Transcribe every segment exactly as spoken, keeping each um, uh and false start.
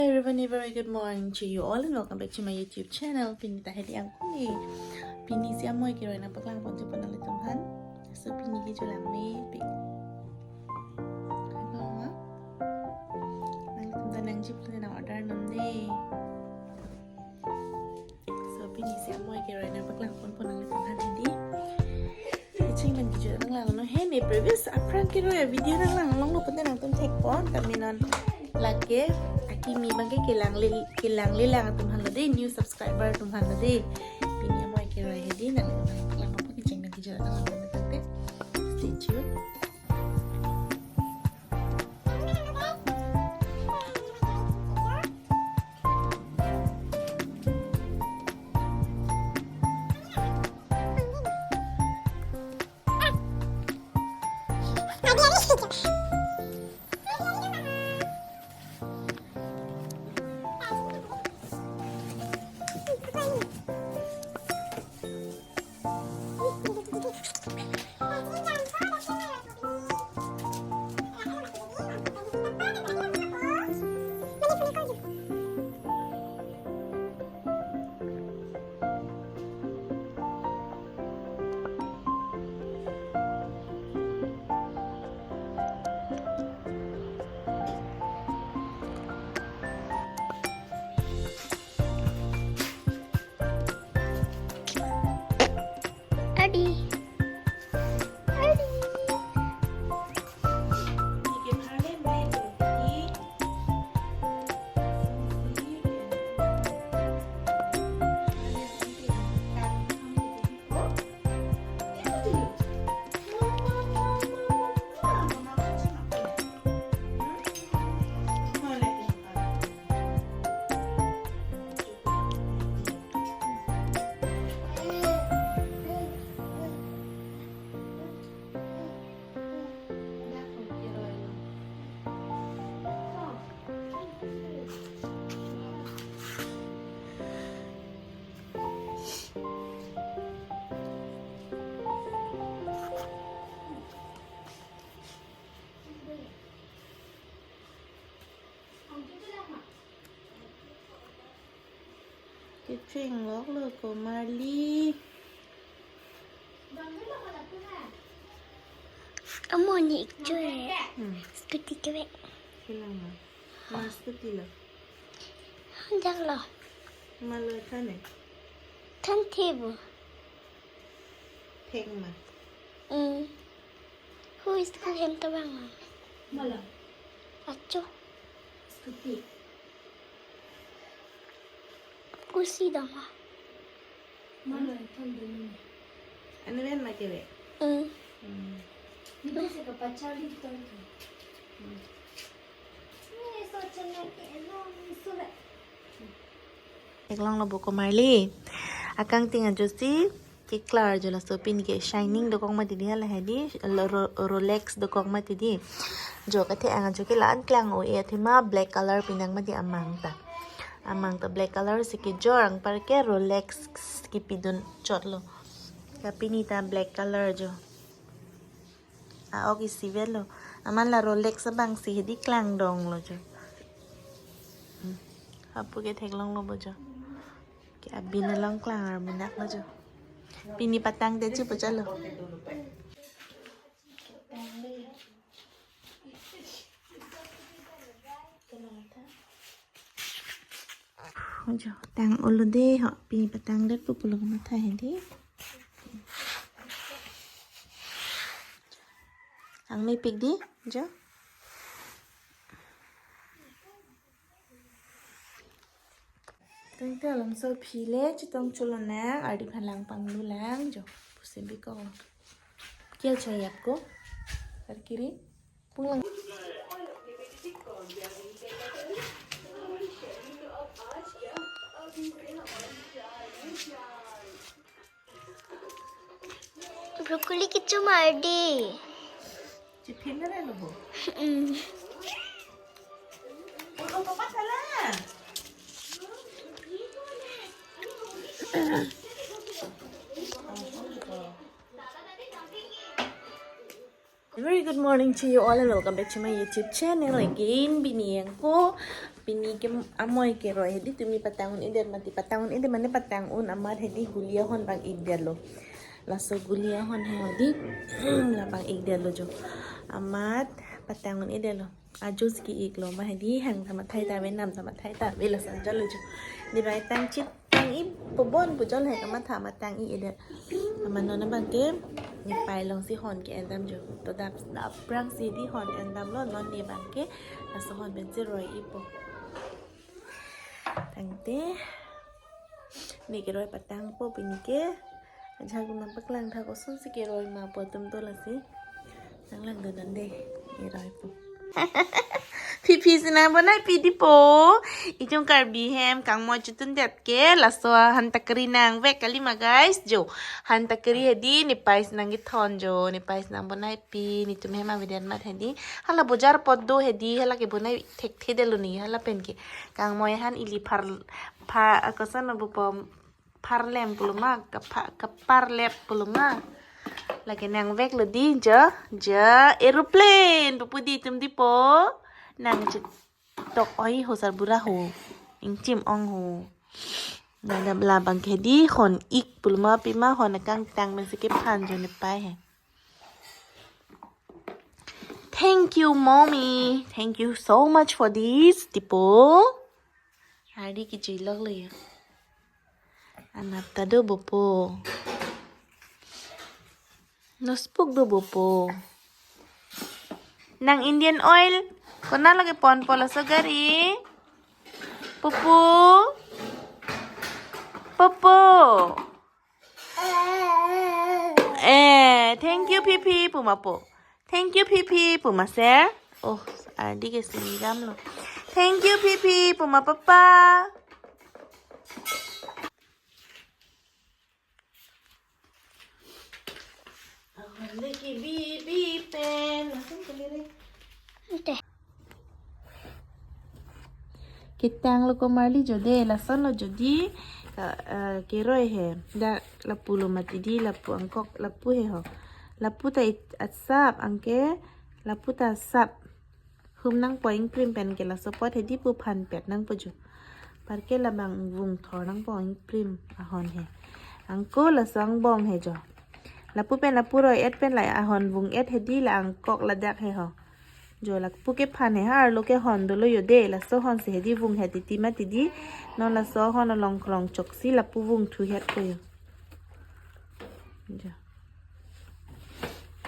Hello everyone, a very good morning to you all and welcome back to my YouTube channel. Pini ta hedi angkuni. Pini si amoi keroi nangpaklang ponji pon nanglitum aphan. So pini kejut langmepik. Hello, ma. Nanglitum ta nangji pule nang order non de. So pini si amoi keroi nangpaklang pon pon nanglitum aphan hedi. Kecheng pen kejut nanglang no he ne previous aphrang keroi video nanglang longlo pute nangtum thekpon kami non lake akimi abangke kelang le kelang le lang atum aphan lo de, new subscriber atum aphan lo de. Pini amoi keroi hedi nanglang pon kecheng pen kejut nanglang no tangte. Stay tuned. Adi. Adi. Kecheng lok lo ko Marli. Amo ni ikcho e. Hmm. Scooty keve. Kelang ma. Ma scooty lo. Dak lo. Ma lo than e. Than the bo. Thek ma. Hmm. Who is the hem tabang ma? Mala. Acho. Scooty. Kusi dama. Mala, ithon dulu. Anu ben ma keve? Hmm. Hmm. Ini saya ke pacar di kita itu. Hmm. Ini so channel ke long sudah. Theklong lo bo ko Marli. Akangting ajo si keklar jo laso pin ke shining dokok mati di hala hedi lo Ro-, Rolex dokok mati di. Jo kethe-ang ajo ke la-an klang o e athema black color pinang mati amang ta. Amang ta black color si kejor anparke Rolex kepidun chot lo. Ka pini ta black color jo. A-ok isi avelo. Aman la Rolex abang si hedi klang dong lo jo. Hmm. Apu ke theklong lo bo jo. Ke abin along klang armunak lo jo. Pini patang de chu pachalo. Jo, tang olo de ho, pini patang det pu pulo matha hedi. Angmepik di, jo. Tangte along so phile, chitong chulo nang, ardi phalang panglu lang, jo. Pusi biko. Kya chahiye aapko? Arkiri? Pulang. Broccoli kecho mar di. Chiphin na lo bo. Mm. Ulo papa sala. Very good morning to you all and welcome back to my YouTube channel again. Pini angko Pini ke amoi keroi hedi tumi patang un-edet mati, patang un-edet mane patang un amat hedi guli ahon pang-ikdetlo. Laso guli ahon he hedi la pang-ikdetlo jo. Amat patang un-edetlo. Ajo si ke-iklo ma hedi hang tha mathai ta ave, nam tha mathai ta ave, laso ajol lo jo. Dei bai tang chit tang-i po bon pu jol he kamatha amat tang-i-edet. Amat non abang ke nepai along si hon ke-endam jo. To dap dap prang si hedi hon endamlo, non ne abang ke laso hon pen si roi-ipo. Tangte ne keroi patangpo pini ke. Ajahak nangpaklang tha koson si keroi ma pu atum to lasi nanglang dun nang dei, keroipo. Phi phi si nang bonai pi dei po. Itum Karbi hem kangmoi chutun det ke laso hantakri nangvek kali ma guys jo. Hantakri hedi nepai si nangkethon jo, nepai si nang bonai pi, netum hem avedet mat hedi. Hala bojar apot do hedi, hala ke bonai thekthe detlo ne, hala pen ke. Kangmoi han ili phar pha, koson abo po, pharlem pulo ma, kapha, kaparlep pulo ma. Lake nangveklo dei jo, jo aeroplane pupu dei itum dei po. Nangchitok oi ho sarbura ho. Ingchim ong ho. Nada la abang ke hedi hon-ik pulo ma pima, hon akangtang pen si kephan jo nepai he. Thank you, mommy. Thank you so much for this, dei po. Ardi kejui loklo ya. Anap ta do bo po. Nospuk do bo po. Nang engine oil konat lo kepon po laso gari? Pupu. Pupu. Eh, thank you, Phi Phi, pu ma po. Thank you, Phi Phi, pu ma sir. Oh, Ardi ke singdamlo. Thank you, Phi Phi, pu ma papa. Ahon le ke bibi pen. Lason kali re. Ketanglo komarli jo dei, lasonlo jo dei, ka, eh, keroi he. Dak lapulo mati dei, lapu angkok, lapu he ho. Lapu ta it-, asap, anke lapu ta asap. Hum nangpo ingprim pen ke laso apot hedi pu phanpet nangpo jo. Par ke labang vungthor nangpo ingprim ahon he. Anke laso angbong he jo. Lapu pen lapu roi-et pen la ahon vung-et hedi, la angkok ladak he ho. Jo lapu kephan he ha arlo ke hon dolo jo dei, laso hon si hedi vung-et titi mati dei. Non laso hon along krong choksi lapu vungthu-et po jo. Jo.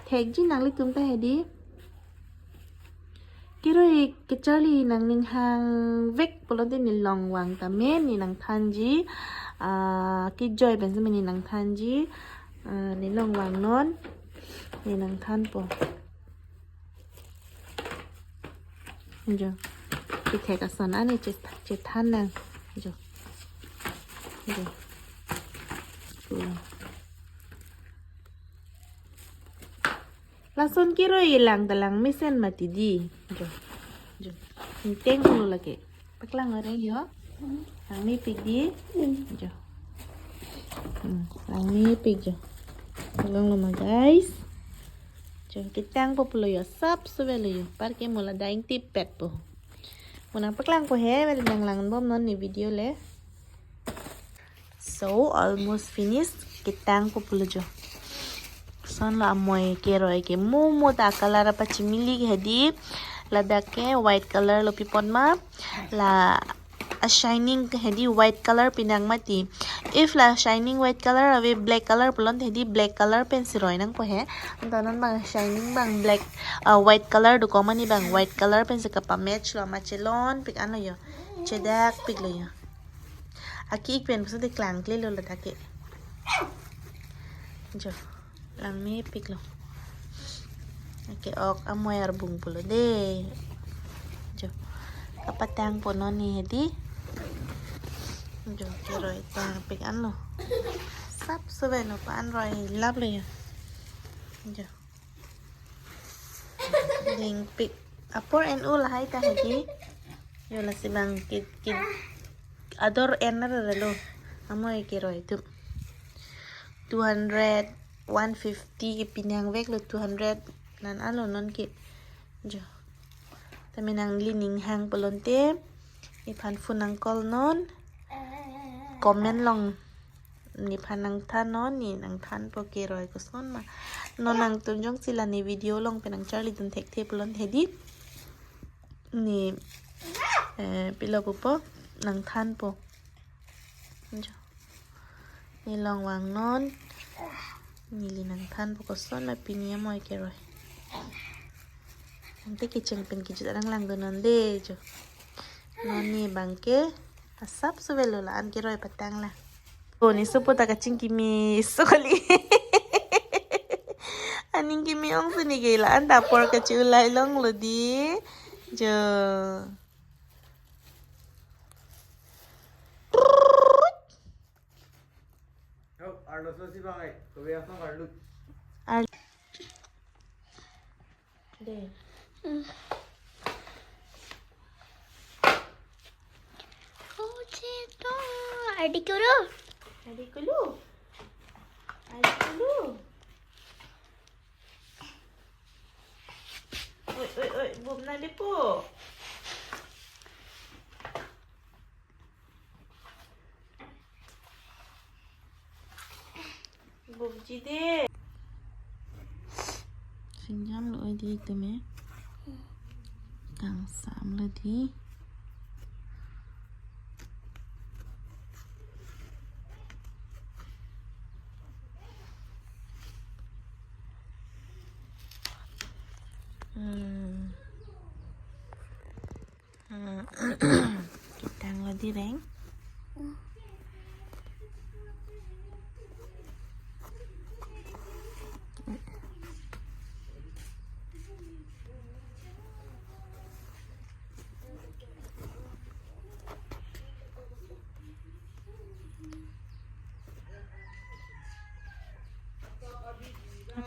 Thekji nanglitum ta hedi. Keroi kecharli nangning hangvek pulote ne longvang tame ne nangthanji. Ah, kejoi pen si ne nangthanji. Ah, ne longvang non. Ne nangthanpo. Jo. Kethek ason an ne chet-, chethan nang. Jo. Jo. Jo. Lason keroi lang ta langmesen mati dei. Jo. Jo. Ingteng pulo lake. Paklang ore jo. Langmepik dei. Jo. Hmm, langmepik jo. Paklanglo ma guys. Jo, ketangpo pulo jo, asap sovelo jo. Par ke mo ladak ingtipet po. Mo nangpaklangpo he, vel nanglangbom non ne video le. So, almost finished. Ketangpo pulo jo. Lasonlo amoi keroi ke, mo mo ta color apachimili ke hedi. Ladak ke white color lo pi apot ma. La ashining ke hedi white color pi nang mati. If la shining white color ave, black color pulote hedi black color pen si roi nangpo he. Anta non bang shining bang black, ah, white color dokok ma ne bang white color pen si kapamatch lo, amat chelonpik anlo jo. Chedakpiklo jo. Aki-ik pen pusi de klangklelo ladak ke. Jo. Langmepiklo. Ake-ok amoi arbung pulo dei. Jo. Kapatangpo non ne hedi. Jo, keroi tangpik anlo. Asap sovelo, pa-an roi laplo jo. Jo. Dingpik. Apor en-o lahai ta hedi. Jo lasi bang ke, ke ador en na relo. Amoi keroi atum. Two hundred, one fifty ke pi nangveklo, two hundred nan alo non ke. Jo. Tame nangli ning hang pulote Nephan phone nang call non. Comment along nephan nangthan non, ne nangthanpo keroi koson ma. Non nangtum jongsi la ne video along pen nangcharlidun thekthe pulote hedi, ne, eh, pilo pupo, nangthanpo. Jo. Ne long vangnon. Neli nangthanpo koson ma pini amoi keroi. Tangte kecheng pen kejut alanglangdun non de jo. Non ne abangke asapso avelo, la-an keroi patang la. O, ne sopo ta kachingki meso kali. Aning kimi ongsi ne ke la-an ta apor kachiulai longlo di. Jo. Oh, Arlo so si bang ai. Kowe asong Arlo. Ar-, de. Oh, cheto. Adi kuru. Adi kulu. Adi kulu. Oi, oi, oi, bum na dipo. Bumji de. Sinjam lo oi di teme. Kangsam lo di. Hmm. Hmm. Ketang lo di reng.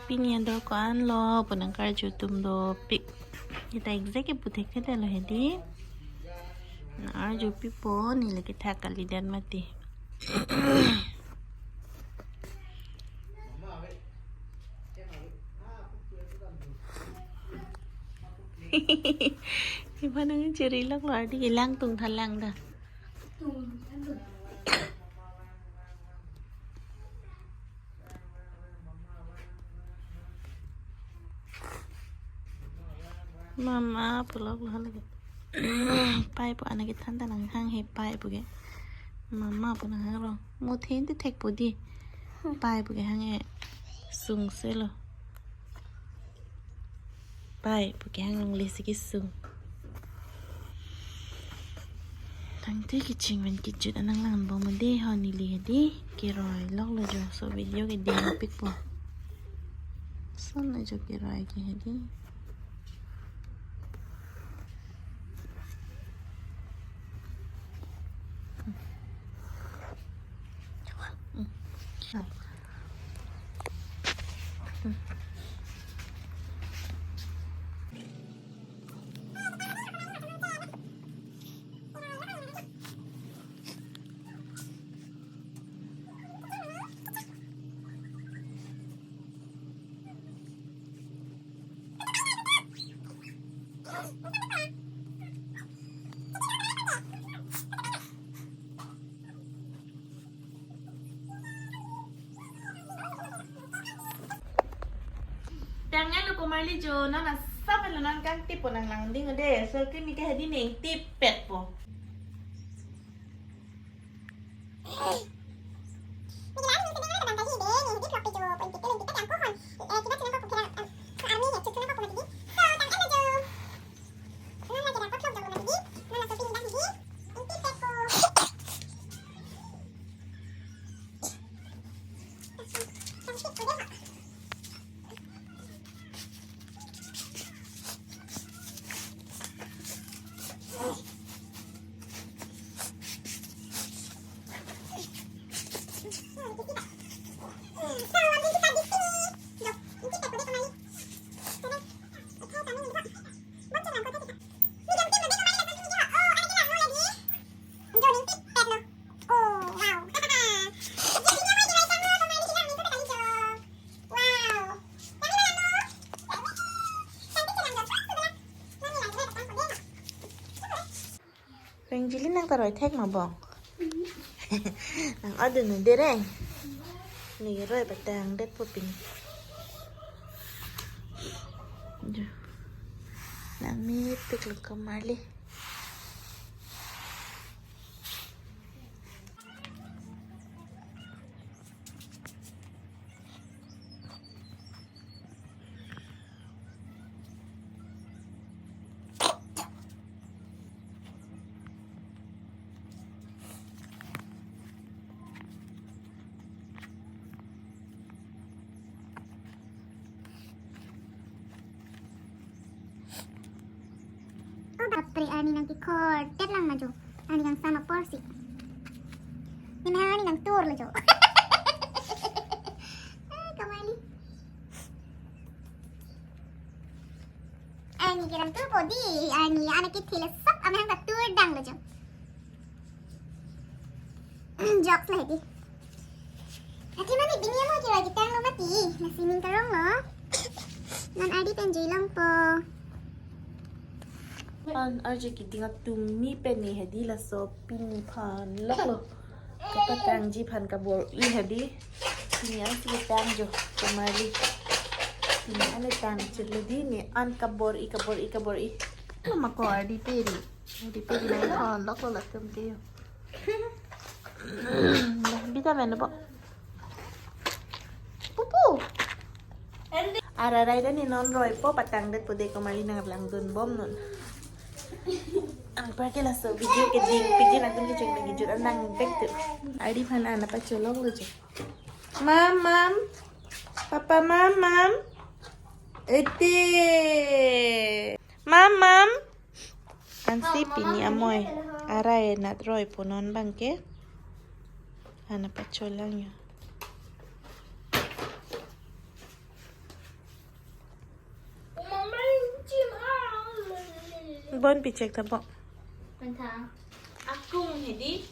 Pini ador ko-an lo pu nangkarju atum dopik. Ita exact ke puthekthe lo hedi. Nang-arjupipo, neli kethak kalidet mati. Iba nang chiri lok lo, adi langtung thalang ta. Mama pu lok lo lake. Pai pu ana kethan ta nanghang he pai pu ke. Mama pu nanghang lo. Mo then te thekpo di. Pai pu ke hang e. Sungse lo. Pai pu ke hang longle si kesung. Tangte kecheng pen kejut alanglangdun bom de ho neli hedi. Keroi lok lo jo, so video ke dingpikpo. Son lo jo keroi ke hedi. Tangan lo komarli jo, non asap lo, non kangtip po nang langding de. So kimi ke hedi neng tip pet po. Roi thek ma bong. Nang adun dereng. Ni roi patang det po pin. Jo. Nang mi pik lo ko Marli. Bapre, arni nangkekhor det lang ma jo. Arni kangsam apor si. Neme arni nangtur lo jo. Ah, ko Marli. Arni ke nangtur po di. Arni anak ke thila sap amahang ta tur dang lo jo. Jokes lo hedi. Ati mani bini amo kira kitang lo mati. Nasi ning karong lo. Non adi pen jui long po. An arje kiding atum mi pen ni hedi laso pini phan lok lo. Kapatangji phan kabor-i hedi. Pini an si tang jo ko Marli. Pini an tang chit lo di ni an kabor-i, kabor-i, kabor-i. Mako adi peri. Adi peri nang thon lok lo latum ke yo. Dah, bita men po. Pupu. Ara rai dan ni non roi po patang det po de ko Marli nang lang dun bom non. Anparke laso video keding pik ji latum kecheng lagi jut anang bek tu. Adi phan an apa cholong lo jo. Mam, mam. Papa, mam, mam. Ete. Mam, mam. Ansi pini amoi arai nat roi punon bangke. Ana pacholang yo. Bon picek tabo. Akung hedi.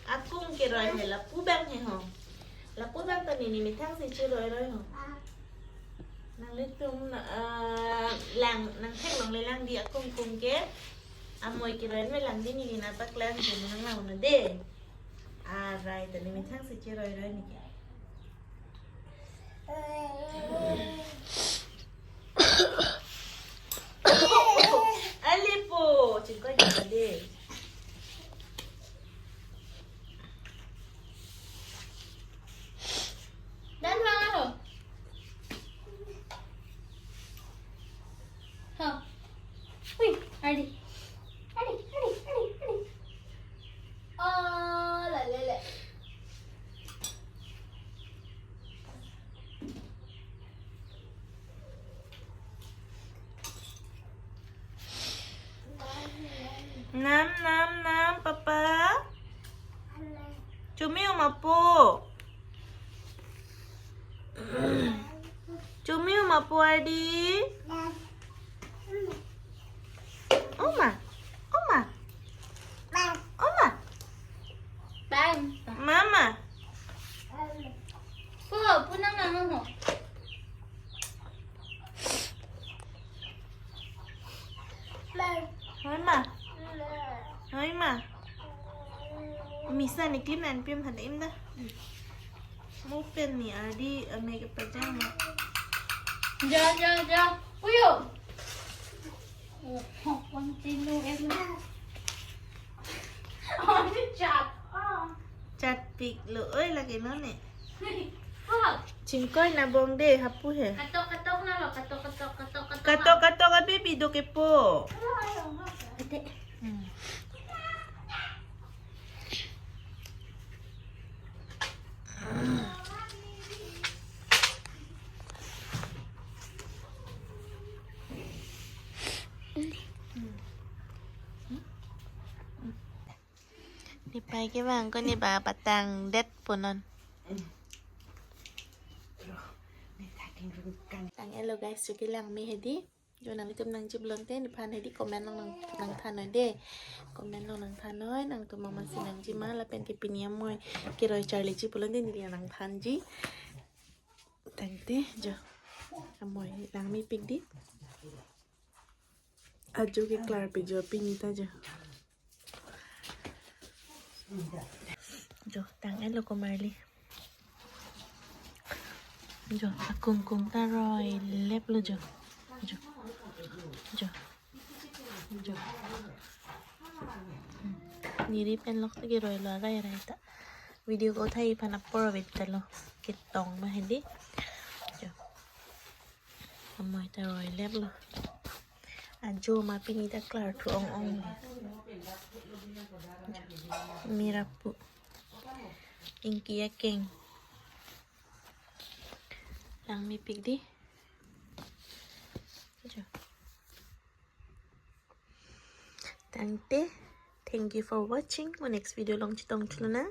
Akung keroi he lapu bang he ho. Lapu bang ta nini methang si chiroi roi ho. Nanglitum na, ah, lang, nang theklong le lang di akung kung ke. Amoi keroi me lang di nini na paklang ke nang lang na de. Arai ta nini methang si chiroi roi ni ke. Alipo, chingkoi di de. Dan lang ako. Ho. Uy, adi. Adi, adi, adi, adi. Oh, la, la, la. Nam, nam, nam, papa. Chumi uma po. Chumi uma po adi. Oma, oma. Oma. Bang. Mama. Po, punang nang mo. Hoi ma. Hoi ma. Misa ni klim an pim han im da. Mo pen ni adi ame ke pajama. Ja, ja, ja. Uyo. Oh, continue em. Oh, chat. Oh. Chat pik lo, oi lagi none. Chingkoi na bong de hapu he. Katok katok na lo, katok katok katok katok. Katok katok abi bido ke po. Ate. Hmm. Nepei ke bang ko ne ba patang det punon. Tang elo guys, jo kelang me hedi. Jo nanglitum nangji pulote nephan hedi comment along nang, nangthan noi de. Comment along nangthan noi, nangtum mama si nangji ma lapen ke pini amoi keroi charliji pulote neli nangthanji. Tangte jo. Amoi lang me pik di. Ajo ke klar pik jo pini ta jo. Jo, tang-et lo komarli. Jo, akungkung ta roilep lo jo. Jo. Jo. Jo. Hmm. Niri pen lok ta keroi lo, arai arai ta. Video ko thai aphan apor avet ta lo. Ketong ma hedi. Jo. Amoi ta roilep lo. Ajo ma pini ta klar thu ong ong. Mirapu. Ingki akeng. Langmepik di. Jo. Tangte. Thank you for watching. Mo next video along chetong chulona.